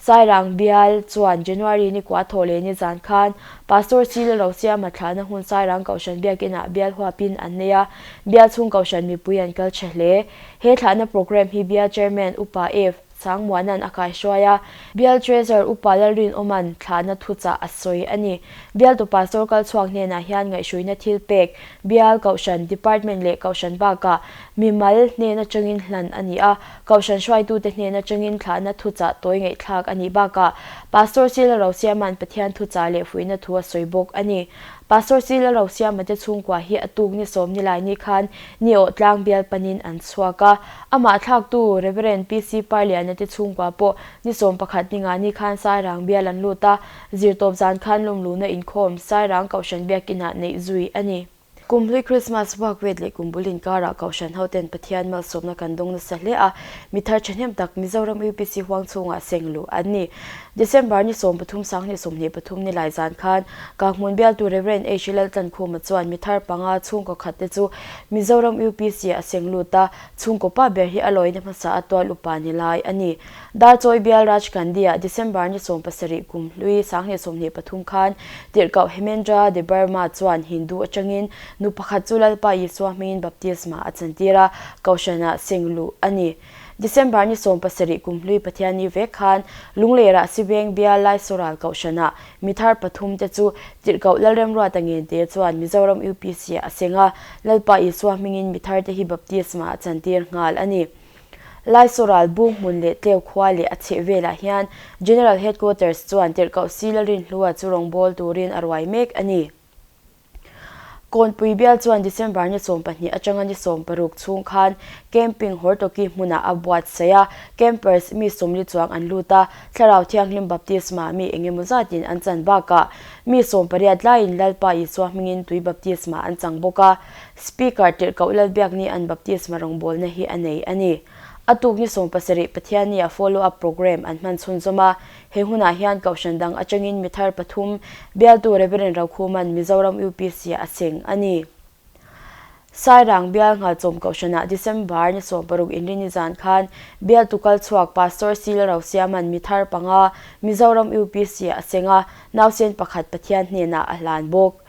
Sairang bial chuan January ni kua thawh leh nizan khan Pastor Sil Rosiama thlahna hun Sairang Kohhran Biakinah bial huapin an nei a, bial chhung Kohhran mipui an kal tha hle. He thlahna programme hi bial Chairman Upa F. Sangmuana'n a kaihruai a, Bial Treasurer Upa Lalrinawma'n thlahna thuchah a sawi a ni. Bialtu Pastor kal chhuak hnenah hian ngaihhruina thil pek, Bial, Kohhran, Department leh Kohhran bakah mimal hnen atangin hlan a ni a, Kohhran hruaitute hnen atangin thlahna thuchah tawi ngaihthlak a nih bakah Pastor Sila Rosiama'n Pathian thuchah leh fuihna thu a sawi bawk a ni. Pastor Sila Rosiama te chhungkua hi a tuk ni 10 nilai ni khan ni awh tlang bial panin an chhuak a. Amah thlaktu Reverend PC Parliana te chhungkua pawh ni 11 ni nga ni khan Sairang bial an lut a, zirtawp zan khan lawmluhna inkhawm Sairang Kohhran Biakinah neih zui a ni. Kum hlui Krismas vuak vet leh kum bul inkarah Kohhran hoten Pathian malsawmna kan dawng nasa hle a, mi thar thahnem tak Mizoram UPC huang chhungah seng luh an ni. December ni 13 2023 ni lai zan khan Kanghmun bialtu Rev. H. Laltlankhuma chuan mi thar panga chhungkaw khat te chu Mizoram UPC ah a seng lut a, chhungkaw pa ber hi a lawina hmasa a tual upa ni lai a ni. Darchawi bial Raj Gandhi-ah December ni 17 kum hlui 2023 khan tirhkoh Hemendra Debbarma chuan Hindu atangin nu pakhat chu Lalpa Isua hmingin baptisma a chantir a, Kohhranah seng luh a ni. December ni 17 kum hlui Pathianni vek khan Lunglerah Siveng bial Laisoral Kohhranah mi thar pathum te chu tirhkoh Lalremruata Ngente chuan Mizoram UPC-ah a seng a, Lalpa Isua hmingin mi tharte hi baptisma a chantir nghal a ni. Laisoral bung hmun leh tleu khua leh a chheh velah hian General Headquarters chuan tirhkoh Sila Rinhlua chu rawngbâwl turin a ruai mek a ni. Kawnpui bial chuan December ni 12 atanga ni 16 chhung khan camping Hortoki hmunah a buatsaih a, campers mi 40 chuang an lut a, Thlarau Thianghlim Baptisma mi eng emaw zatin an chan bakah mi 18 laiin Lalpa Isua hmingin tui baptisma an chang bawk a. Speaker tirhkoh Lalbiakni an baptisma rawngbawlna hi a nei a ni. A tuk ni 17 Pathianni a follow up programme an hman chhunzawm a, he hunah hian Kohhran dang atangin mi thar pathum bialtu Rev. Rokhuman Mizoram UPC a seng a ni. Sairang bial Nghalchawm Kohhranah December ni 16 Inrini zan khan bialtu kalchhuak Pastor Sila Rosiaman mi thar panga Mizoram UPC a seng a, nausen pakhat Pathian hnenah a hlan bawk.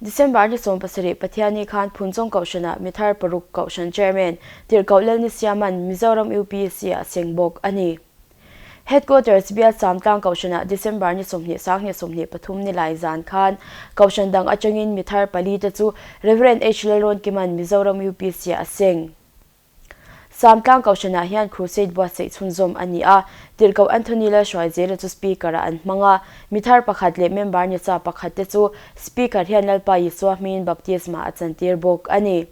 December ni 17 Pathianni khan Phunchawng Kohhranah mi thar paruk Kohhran Chairman Tirhkoh Lalnisiaman Mizoram UPC a seng bawk a ni. Headquarters bial Samtlang Kohhranah December ni 20 2023 ni lai zan khan Kohhran dang atangin mi thar pali te chu Rev. H. Lalrawnkima'n Mizoram UPC a seng. Samtlang Kohhranah hian Crusade buatsaih chhunzawm a ni a, Tirhkoh Anthony Lalhruaizela chu Speaker-ah an hmang a, mi thar pakhat leh member ni cha pakhat te chu Speaker hian Lalpa Isua hmingin baptisma a chantir bawk a ni.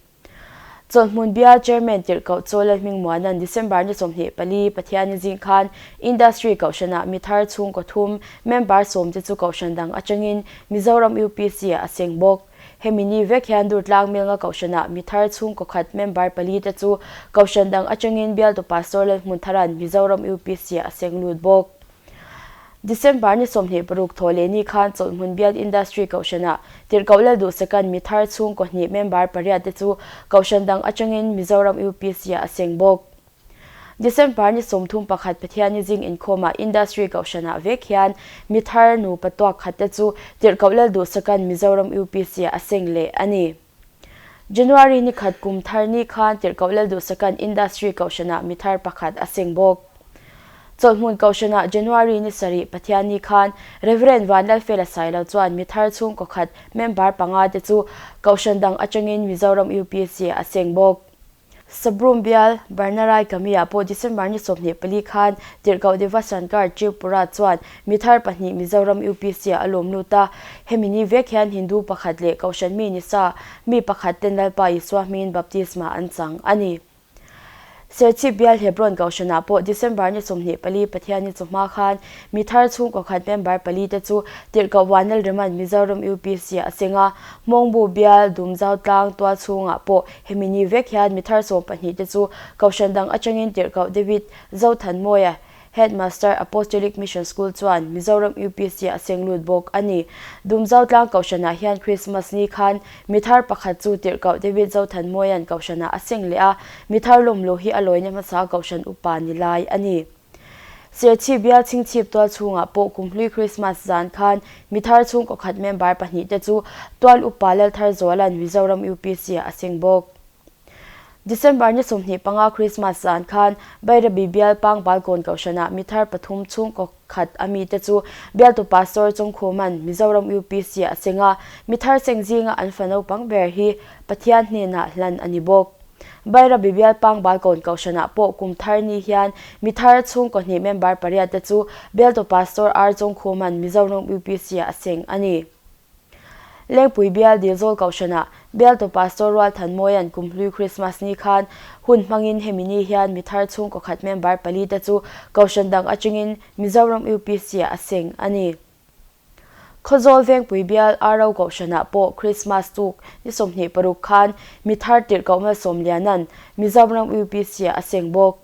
Chawlhhmun bial Chairman Tirhkoh Chaw Lalhmingmuana'n December ni 24 Pathianni zing khan Industry Kohhranah mi thar chhungkaw thum member sawm te chu Kohhran dang atangin Mizoram UPC-ah a seng bawk. Hemi ni vek hian Durtlang Milnga Kohhranah mi thar chhungkaw khat member pali te chu Kohhran dang atangin bialtu Pastor Lalhmunthara'n Mizoram UPC-ah a seng lut bawk. December ni 26 thaw leh ni khan Chawlhhmun Bial Industry Kohhranah Tirhkoh Lalduhsaka'n mi thar chhungkaw hnih member pariat te chu Kohhran dang atangin Mizoram UPC-ah a seng bawk. December ni 31 Pathianni zing inkhawmah Industry Kohhranah vek hian mi thar nupa tuak khat te chu Tirhkoh Lalduhsaka'n Mizoram UPC-ah a seng leh a ni. January ni khat kum thar ni khan Tirhkoh Lalduhsaka'n Industry Kohhranah mi thar pakhat a seng bawk. Chawlhhmun Kohhranah January ni 7 Pathianni khan Rev. Vanlalfela Sailo chuan mi thar chhungkaw khat member panga te chu Kohhran dang atangin Mizoram UPC-ah a seng bawk. Sabroom bial, Barnarai Kami-ah pawh December ni 24 khan Tirhkoh Devasankar Tripura chuan mi thar pahnih Mizoram UPC-ah a lawm lut a. Hemi ni vek hian Hindu pakhat leh Kohhran mi ni sa mi pakhat ten Lalpa Isua hmingin baptisma an chang a ni. Serchhip bial Hebron Kohhranah pawh December ni 24 Pathianni chawhma khan mi thar chhungkaw khat member pali te chu Tirhkoh Vanlalrema'n Mizoram UPC-ah a seng a. Hmawngbu bial Dumzau tlang tual chhungah pawh Hemi ni vek hian mi thar 12 te chu Kohhran dang atangin Tirhkoh David Zothanmawia, Headmaster, Apostolic Mission School chuan Mizoram UPC a seng lut bawk a ni. Dumzau tlang Kohhranah hian Christmas ni khan mi thar pakhat chu Tirhkoh David Zothanmawia'n Kohhranah a seng leh a, mi thar lawmluh hi a lawina hmasa Kohhran upa ni lai a ni. Serchhip bial chhingchhip tual chhungah pawh kumhlui Christmas zan khan mi thar chhungkaw khat member pahnih te chu tual upa Lalthar Zuala'n Mizoram UPC-ah a seng bawk. December ni 25 Christmas zan khan Bairabi bial Pangbalkawn Kohhranah mi thar pathum chhungkaw khat a mite chu bialtu Pastor Chawngkhuma'n Mizoram UPC-ah a seng a, mi thar seng zinga an fa naupang ber hi Pathian hnenah hlan a ni bawk. Bairabi bial Pangbalkawn Kohhranah pawh kum thar ni hian mi thar chhungkaw hnih member pariat te chu bialtu Pastor R Chawngkhuma'n Mizoram UPC-ah a seng a ni. Lengpui bial Dilzawl Kohhranah bialtu Pastor Rualthanmawia'n kum hlui Christmas ni khan hun hmangin hemi ni hian mi thar chhungkaw khat member pali te chu Kohhran dang atangin Mizoram UPC-ah a seng a ni. Khawzawl Vengpui bial RO Kohhranah pawh Krismas tuk ni 26 khan mi thar tirhkoh Malsawmliana'n Mizoram UPC-ah a seng bawk.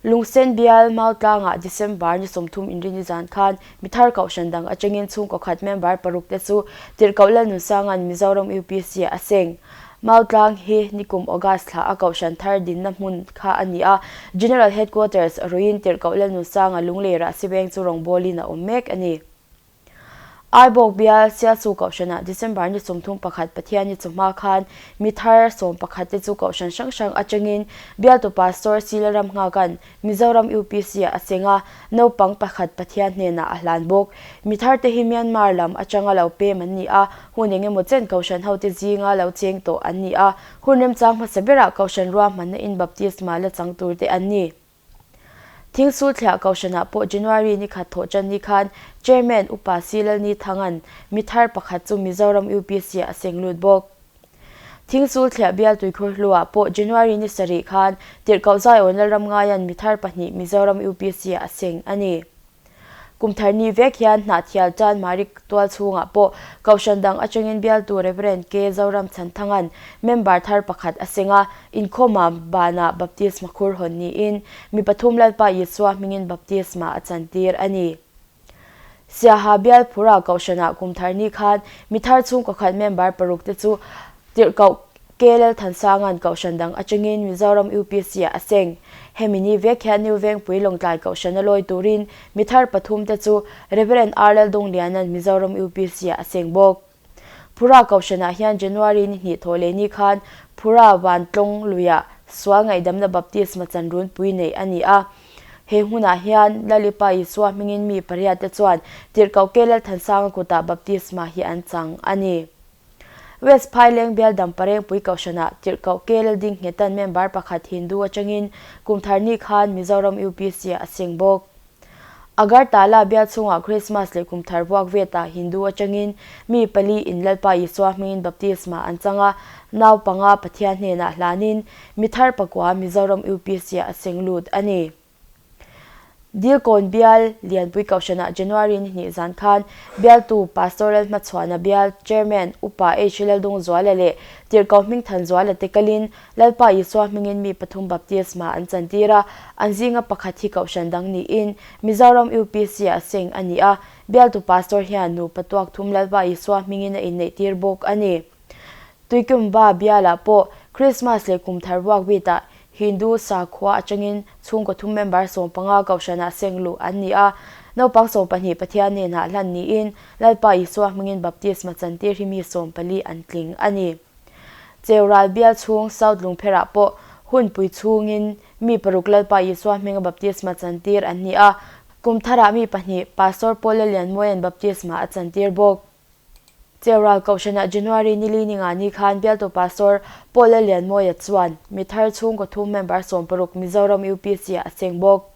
Lungsen bial Mautlangah December ni 30 inrini zan khan mi thar kohhran dang atangin chhungkaw khat member paruk te chu tirhkoh Lalnunsanga'n Mizoram UPC-ah a seng. Mautlang hi nikum August thla a kohhran thar dinna hmun kha a ni a, General Headquarters ruiin tirhkoh Lalnunsanga Lunglei Rahsiveng chu rawngbawlin a awm mek a ni. Aibawk bial Sialsu kohhranah December ni 31 Pathianni chawhma khan mi thar 11 te chu kohhran hrang hrang atangin bialtu Pastor Silaram Nghaka'n Mizoram UPC-ah a cheng a, naupang pakhat Pathian hnenah a hlan bawk. Mi tharte hi Myanmar lam atanga lo pem an ni a, hun eng emaw chen Kohhran hote zinga lo cheng tawh an ni a, hun remchang hmasa berah Kohhran ruahmanna in baptisma la chang turte an ni. Thingsul thliah Kohhranah pawh January ni khat thawh tan ni khan Chairman Upa Si Lalni Thanga'n mi thar pakhat chu Mizoram UPC-ah a seng lut bawk. Thingsul thliah bial tuikhur hluah pawh January ni sarih khan Tirhkoh Zaiawn Lalramngaia'n mi thar pahnih Mizoram UPC-ah a seng a ni. Kum thar ni vek hian Hnahthial tan Marik tual chhungah pawh Kohhran dang atangin bialtu Rev. K. Zoram Chhanthanga'n member thar pakhat a seng a, inkhawma banah baptisma khur hawn niin mi pathum Lalpa Isua hmingin baptisma a chantir a ni. Siaha bial phura Kohhranah kum thar ni khan mi thar chhungkaw khat member paruk te chu tirhkoh KL Thansanga'n Kohhran dang atangin Mizoram UPC-ah a seng. Hemi ni vek hian New Vengpui Lawngtlai Kohhrana lawi turin mi thar pathum te chu Rev. R Laldungliana'n Mizoram UPC-ah a seng bawk. Phura Kohhranah hian January ni hnih thawh leh ni khan Phura Vantlawng luiah sual ngaihdamna baptisma chanrunpui neih a ni a. He hmunah hian Lalipa Isua hmingin mi pariat te chuan Tirhkoh Ke Lalthansanga kutah baptisma hi an chang a ni. West Phaileng bial Damparengpui Kohhranah Tirhkoh Ke Laldingngheta'n member pakhat Hindu atangin kum thar ni khan Mizoram UPC-ah a seng bawk. Agartala bial chhungah Krismas leh kum thar vuak vetah Hindu atangin mi pali in Lalpa Isua hmingin baptisma an chang a, nau panga Pathian hnenah hlanin mi thar pakua Mizoram UPC-ah a seng lut a ni. Dilkawn bial Lianpui Kohhranah January ni hnih zan khan bialtu Pastoral Hmachhuana bial Chairman Upa H. Laldungzuala leh Tirhkoh Hmingthanzuala te kalin Lalpa Isua hmingin mi pathum baptisma an chantir a, an zinga pakhat hi kohhran dang niin Mizoram UPC-ah seng a ni a, bialtu pastor hian nupa tuak thum Lalpa Isua hmingin a inneihtir bawk a ni. Tuikumba bialah pawh Krismas leh kum thar vuak bitah Hindu sakhua atangin chhungkaw thum member 15 kohhranah seng luh an ni a, naupang 12 Pathian hnenah hlan niin Lalpa Isua hmingin baptisma chantir hi mi 14 an tling a ni. Cheural bial chhung South Lungpherah pawh hunpui chhungin mi paruk Lalpa Isua hminga baptisma chantir an ni a, kum tharah mi pahnih Pastor Paul Lallianmawia'n baptisma a chantir bawk. Cheural Kohhranah January ni li ni nga ni khan bialtu Pastor Paul Lallianmawia chuan mi thar chhungkaw thum member 60 Mizoram UPC-ah a cheng bawk.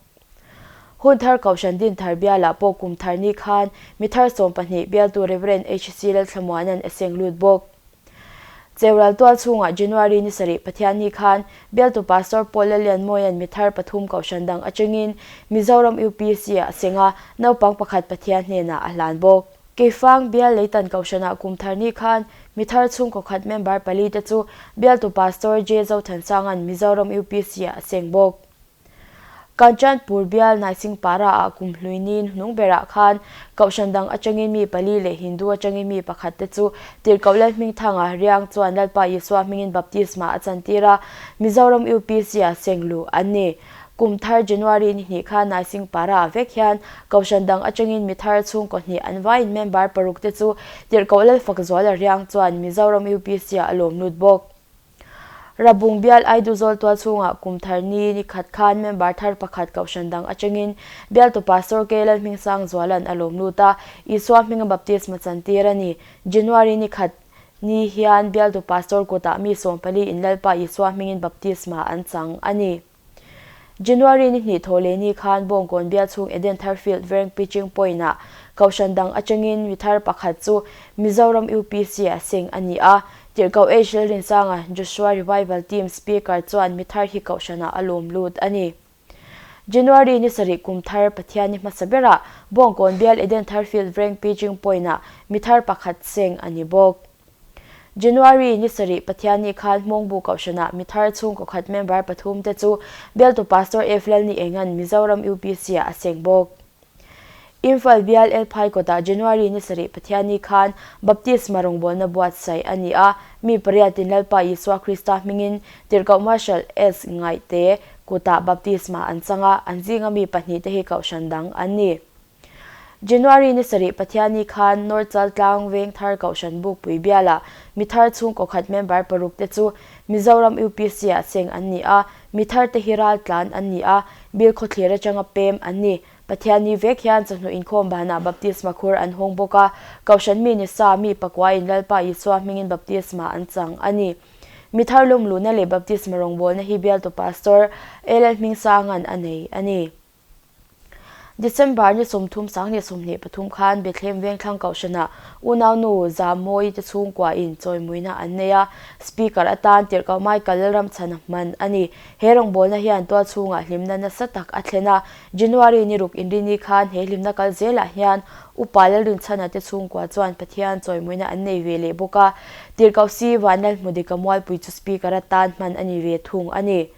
Hun thar Kohhran din thar bialah pawh kum thar ni khan mi thar 12 bialtu Rev. HC Lalthlamuana'n a seng lut bawk. Cheural tual chhungah January ni sarih Pathianni khan bialtu Pastor Paul Lallianmawia'n mi thar pathum kohhran dang atangin Mizoram UPC-ah a seng a, naupang pakhat Pathian hnenah a hlan bawk. Keifang bial Leitan kohhranah kum thar ni khan mi thar chhungkaw khat member pali te chu bialtu Pastor J Zothansanga'n Mizoram UPC-ah a seng bawk. Kanchanpur bial Naisingpara ah kum hlui niin hnung berah khan Kohhran dang atangin mi pali leh Hindu atangin mi pakhat te chu Tirhkoh Lalhmingthanga riang chuan Lalpa Isua hmingin baptisma a chantir a, Mizoram UPC-ah seng luh an ni. Kum thar January ni hnih khan Naisingpara ah vek hian Kohhran dang atangin mi thar chhungkaw hnih an vaiin member paruk te chu Tirhkoh Lalfakzuala riang chuan Mizoram UPC-ah a lawm lut bawk. Rabung bial Aiduzawl tual chhungah kum thar ni ni khat khan member thar pakhat kohhran dang atangin bialtu Pastor K Lalhmingsang Zuala'n a lawm lut a, Isua hminga baptisma chantir a ni. January ni khat ni hian bialtu Pastor kutah mi 14 in Lalpa Isua hmingin baptisma an chang a ni. January ni hnih thawh leh ni khan Bawngkawn bial chhung Eden Thar Field Veng Pitching Point-ah Kohhran dang atangin mi thar pakhat chu Mizoram UPC-ah seng a ni a. Tirhkoh H Lalrinsanga, Joshua Revival Team Speaker chuan mi thar hi Kohhranah a lawm lut a ni. January ni sarih kum thar Pathianni hmasa berah Bawngkawn bial Edenthar Field Veng Pitching Point-ah mi thar pakhat seng a ni bawk. January ni sarih Pathianni khan Hmawngbu Kohhranah mi thar chhungkaw khat member pathum te chu bialtu Pastor F Lalni Engan Mizoram UPC-ah a seng bawk. Imphal bial El Phai kawtah January ni sarih Pathianni khan Baptisma rawngbawlna buatsaih a ni a, mi pariatin Lalpa Isua Krista hmingin Tirhkoh Marshal S. Ngaihte kutah baptisma an chang a, an zinga mi pahnihte hi kohhran dang an ni. January ni sarih Pathianni khan North Chaltlang Vengthar Kohhran Bukpui bialah mi thar chhungkaw khat member paruk te chu Mizoram UPC-ah seng an ni a, mi thar te hi raltlan an ni a, Bilkhawthlir atanga pem an ni. Pathianni vek hian chawhnu inkhawm banah baptisma khur an hawng bawk a, Kohhran mi ni sa mi pakuain Lalpa Isua hmingin baptisma an chang a ni. Mi thar lum luhna leh baptisma rawngbawlna hi bialtu Pastor LL Hmingsanga'n a nei a ni. December ni 30 2023 khan Bethlehem Vengthlang Kohhranah unaunu Zamawii te chhungkuain chawimuina an nei a, Speaker atan Tirhkoh Michael Lalramchhana hman a ni. He rawngbawlna hian tual chhungah hlimna nasa tak a thlen a, January ni ruk inrini khan he hlimna kal zelah hian Upa Lalrinchhana te chhungkua chuan Pathian chawimuina an nei ve leh bawk a, Tirhkoh Si Vanlalhmudika Mualpui chu Speaker atan hman a ni ve thung a ni.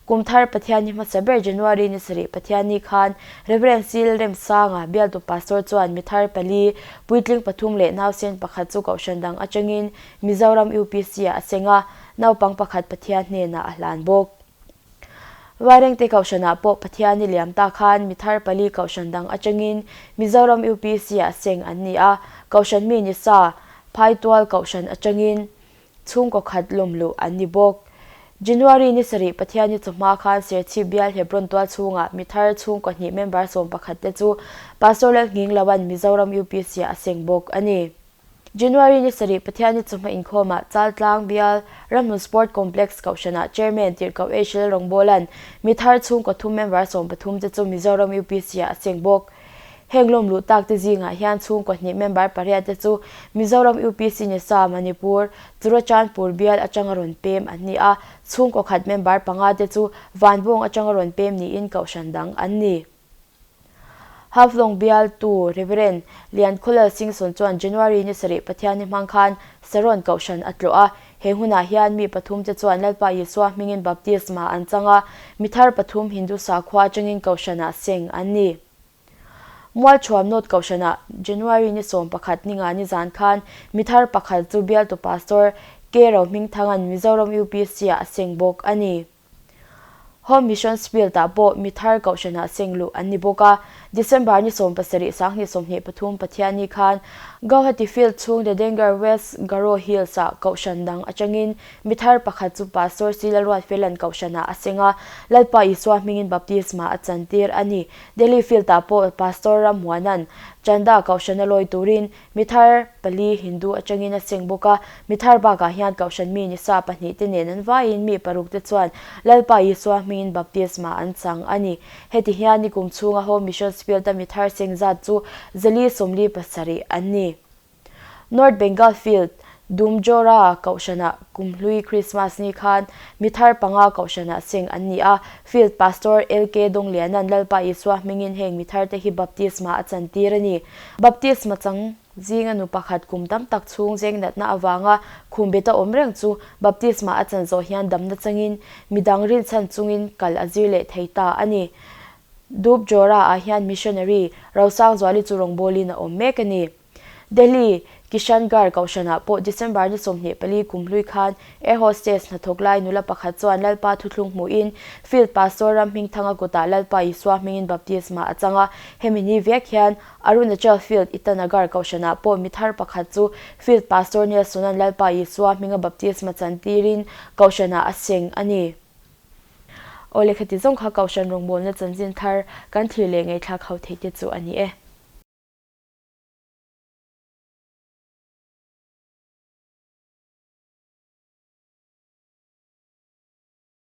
Kum thar Pathianni hmasa ber January ni sarih Pathianni khan Rev. Sil Remsanga, bialtu Pastor chuan mi thar pali, puitling pathum leh nausen pakhat chu kohhran dang atangin Mizoram UPC-ah a seng a, naupang pakhat Pathian hnenah a hlan bawk. Vairengte kohhranah pawh Pathianni liam ta khan mi thar pali kohhran dang atangin Mizoram UPC-ah seng an ni a, kohhran mi ni sa Phaitual kohhran atangin Chhungkaw khat lawm luh an ni bawk. January ni sarih Pathianni chawhma khan Serchhip bial Hebron tual chhungah mi thar chhungkaw hnih member 11 te chu Pastor Lalhnging Loan Mizoram UPC-ah a seng bawk a ni. January ni sarih Pathianni chawhma inkhawmah Chaltlang bial Ramhlun Sport Complex Kohhranah Chairman Tirhkoh H Lalrawngbawla'n mi thar chhungkaw thum member 13 te chu Mizoram UPC-ah a seng bawk. Heng lawm luh tak te zingah hian chhungkaw hnih member pariat te chu Mizoram UPC Nisa, Manipur, Churachandpur bial atanga rawn pem an ni a, chhungkaw khat member panga te chu Vanbawng atanga rawn pem niin kohhran dang an ni. Haflong bialtu Rev. Liankhawlal Singson chuan January ni sarih Pathianni hmang khan Saron kohhran a tlawh a, he hunah hian mi pathum te chuan Lalpa Isua hmingin baptisma an chang a, mi thar pathum Hindu sakhua atangin kohhranah seng an ni. Mualthuam North Kohhranah January ni 11 ni nga ni zan khan mi thar pakhat chu bialtu Pastor K Rohmingthanga'n Mizoram UPC-ah a seng bawk a ni. Home Missions Field-ah pawh mi thar Kohhranah seng luh an ni bawk a. December ni 17 2023 Pathianni khan Gauhati Field chhung Dedengar West Garo Hills-ah Kohhran dang atangin Mi thar pakhat chu Pastor C. Lalruatfela'n Kohhranah a seng a, Lalpa Isua hmingin baptisma a chantir a ni. Delhi Field-ah pawh Pastor Rammuana'n Chanda Kohhrana lawi turin mi thar pali Hindu atangin a seng bawk a. Mi thar bakah hian Kohhran mi ni sa pahnih te nen an vaiin mi paruk te chuan Lalpa Isua hmingin baptisma an chang a ni. Heti hian nikum chhunga Home Missions Field-a mi thar seng zat chu 457 an ni. North Bengal Field, Dumjora Kohhranah kumhlui Krismas ni khan mi thar panga Kohhranah seng an ni a, Field Pastor LK Dongliana'n Lalpa Isua hmingin heng mi tharte hi baptisma a chantir a ni. Baptisma chang zinga nu pakhat kum tam tak chhung zeng natna avanga khum beta awm reng chu baptisma a chan zawh hian damna changin midang rinchhan chungin kal a zir leh thei ta a ni. Dubjora-ah hian missionary Rosangzuali chu rawngbawlin a awm mek a ni. Delhi, Kishangarh Kohhranah pawh December ni 24 kum hlui khan air hostess hnathawk lai nula pakhat chuan Lalpa thuthlung hmuhin Field Pastor Ramhmingthanga kutah Lalpa Isua hmingin baptisma a chang a. Hemi ni vek hian Arunachal Field Itanagar Kohhranah pawh mi thar pakhat chu Field Pastor Nelson-a'n Lalpa Isua hminga baptisma chantirin Kohhranah a seng a ni. Aw lehkha ti zawng kha Kohhran rawngbawlna chanchin thar kan thlir leh ngaihthlak ho theih te chu a ni e.